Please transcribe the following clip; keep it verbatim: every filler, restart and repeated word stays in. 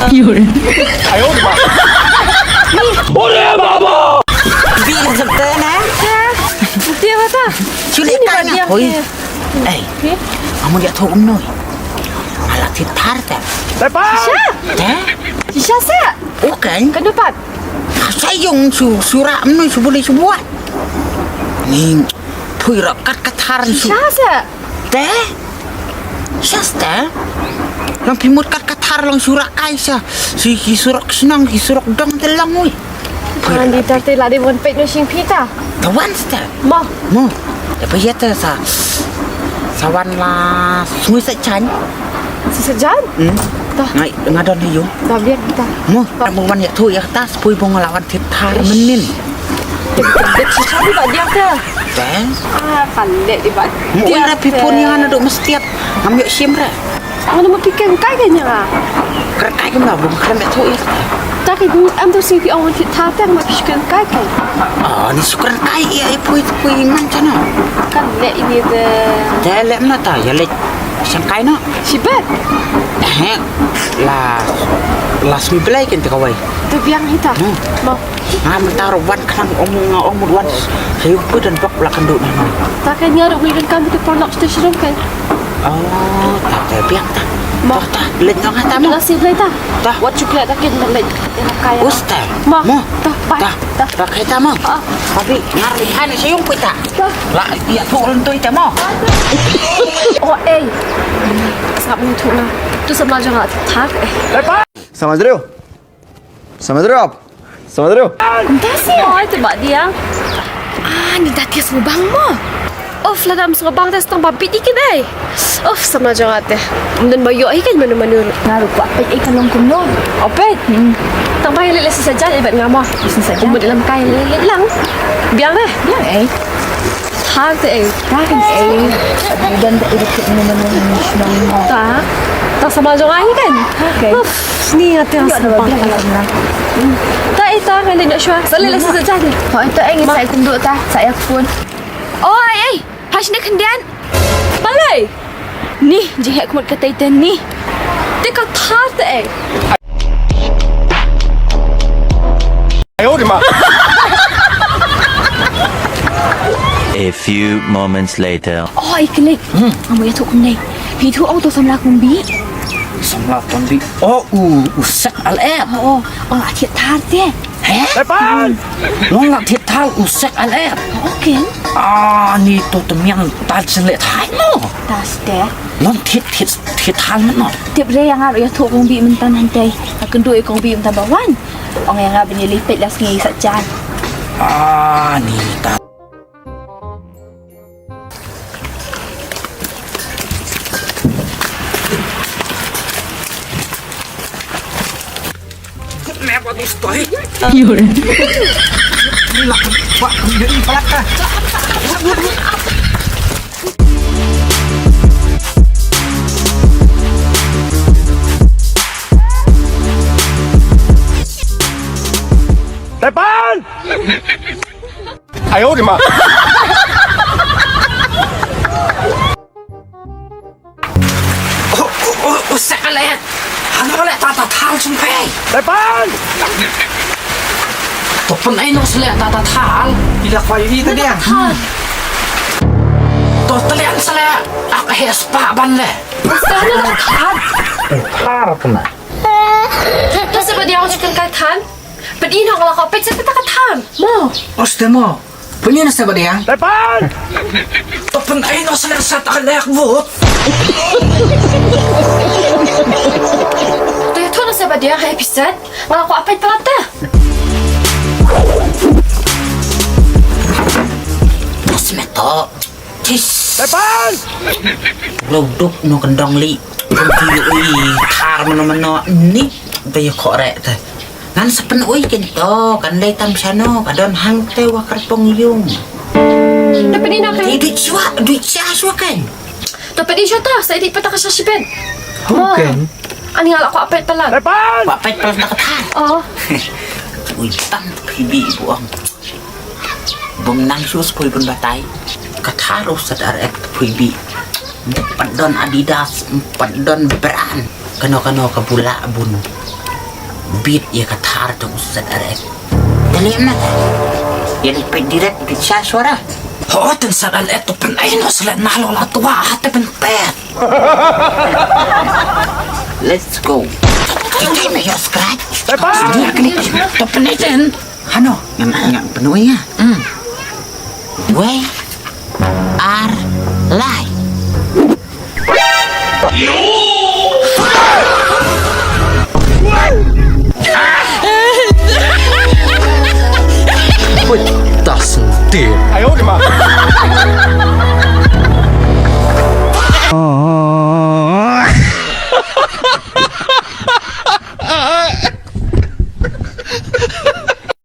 Bi, jep te na. Dia kata. Shu leh kai na. Oi. Ei. Amu ïathuh kumno. Nga la thied thar te. Shisha. Te? Shisha sa. Okay. Kan dapat. Sa ïong shu, shu rah kumno, shu buli shu buat. Ni phui rah kat ka thar shu. Shisha sa. Te? Shisha te? Long phi mut kat ka thar long shu rah kai sa. Shu ki surok shnong, ki surok dong te long ui. Phi rah. Wan di ta te la dei wan peit noh sha phi ta. Te wan te. Mo. Mo. Te phi ïa te sa. Sa wan la sngui sa jan. Sa jan? Hmm. Ta. Ngai nga don ïa u. Ta biar kita. Mo. Ta mo wan ïathuh ïa ta sa phi bong la wan thied thar mynnin. Shisha di ba dia te. Te? Ah, kan dei di ba. Mo ira phi pun ïa nga na dok mestiap. Ngam ïoh shim re. Mana mo phi kren kai ka nya. Kren kai ka na bung kren da tu ira. Ta ki bung am tu si phi ong thied thar te ma phi kren kai ka. Ah, ni shu kren kai ïa ïa pui pui man chana. Kan leh ini de. Te leh na ta ïa leh shan kai na. Shibet. He. La la smi belai ken te kawai. Tu biang hita. Hmm. Mo. Nga mynta ruh wan khnang ong nga ong mut wan. Sa ïoh pui don bok la kynduh na. Ta kan ïa ruh ngi kan kam tu porlok station kan. Oh, ta ta biang ta. Mo. Ta ta leit nong ta mo. La si blei ta. Ta. Wat chukle ta kin leit. Kaya. Us ta. Mo. Mo. Ta bye. Ta. Ta. Ta kai ta mo. Ah. Tapi ngar ni han sa ïoh pui ta. Ta. La ïa tu lentui ta mo. Oh eh. Sap ni tu na. Tu sama jong ta. Eh. Sama jong. Sama drop. Sama drop. Kumta si oi te ba dia. Ah, ni dah tias lubang mo. Of la dam lubang tes tang ba bit dikit ai. Of sama jong ate. Mending ba yo ai kan manu manu. Nga ruh kwah peit ai ka long kumno. Opet. Hmm. Tang ba le le sa jan ai bet ngama. Sa jan. Umut dalam kai le le lang. Biang deh. Biang ai. Thar te ei. Thar te ei. Don da ei da kit ni ni ni ni. Ta. Ta sama jong ai kan. Okay. Uf, ni ate sama. Ta ei ta kan dei shwa. Sa le le sa sa jadi. Hoi ta ei ngi sa kum do ta. Sa ya phone. Oi ei. Hash ne khyndiat. Balai. Ni jing hek mut ka tei te ni. Te ka thar te ei. Ayo di ma. A few moments later. Oh, i klik. Hmm. Amu ya tu kumne. Pi tu auto samla kumbi. Samla kumbi. Oh, u u sak al eh. Oh, oh, oh, akhir thar te. He? Tepan. Long la thied thar u sak al eh. Okay. Ah, ni to temiang tal chen le thai mo. Tas te. Long thied thied thied thar mo. Tip re yang aro ya tu kumbi mentan hante. Akan doi kumbi mentan bawan. Ong ïa nga ba ngi lipit la sngi sa jan. Ah, ni ta. Mẹ của tôi tôi. Yun. Đi lọc. Bạn đi đi phát ta. Tepan! Ayo di ma. Usa ka leh. Hano leh ta ta thal chung pei. Tepan. To pun ai no se leh ta ta thal. Ila kwai wi ta dia. To te leh se leh. Ak he spa ban leh. Usa ka leh thal. Thal tu na. To se ba dia chicken kai thal. Pynïaid noh nga la ka peit sa ta ka thal. Mo. Oste mo. Pynïaid noh sa ba dei. Tepan. To pynïaid noh sa sa ta ka lek vot. Te to noh sa ba dei hai pisan. Nga la ka peit palat ta. Smeto. Tis. Tepan. Roduk no kendong li. Kong ki ui thar mano mano ni. Te ïa khorek te. Ngan sa pynui kynto kan lei tam shano ka don hangte wa kyrpong yung. Te pynïaid noh kan. Te duit shwa, duit sha shwa kan. Te pynïaid shwa ta sa idik pata ka sha shibet. Ho kan. Ani nga la ka peit palat. Ka peit palat ta ka thar. Oh. Ui tam phi bi buang. Bym nang shu spui bun batai. Ka thar u sat R X phi bi. Pat don Adidas, pat don brand. Kano kano ka bula bun. Bit ïa ka thar jong u Z R X. Te lem na. Ïa leit peit direct bit sha shuwa. Ho, ten Z R X to pynai noh slet na lo la twa ha te pynpet. Let's go. Kita me ïa scratch. Dia kali to pynai ten. Hano, ngam ngam pynoi ïa. Hmm. Wei ar lai. Wait, das ein Tier.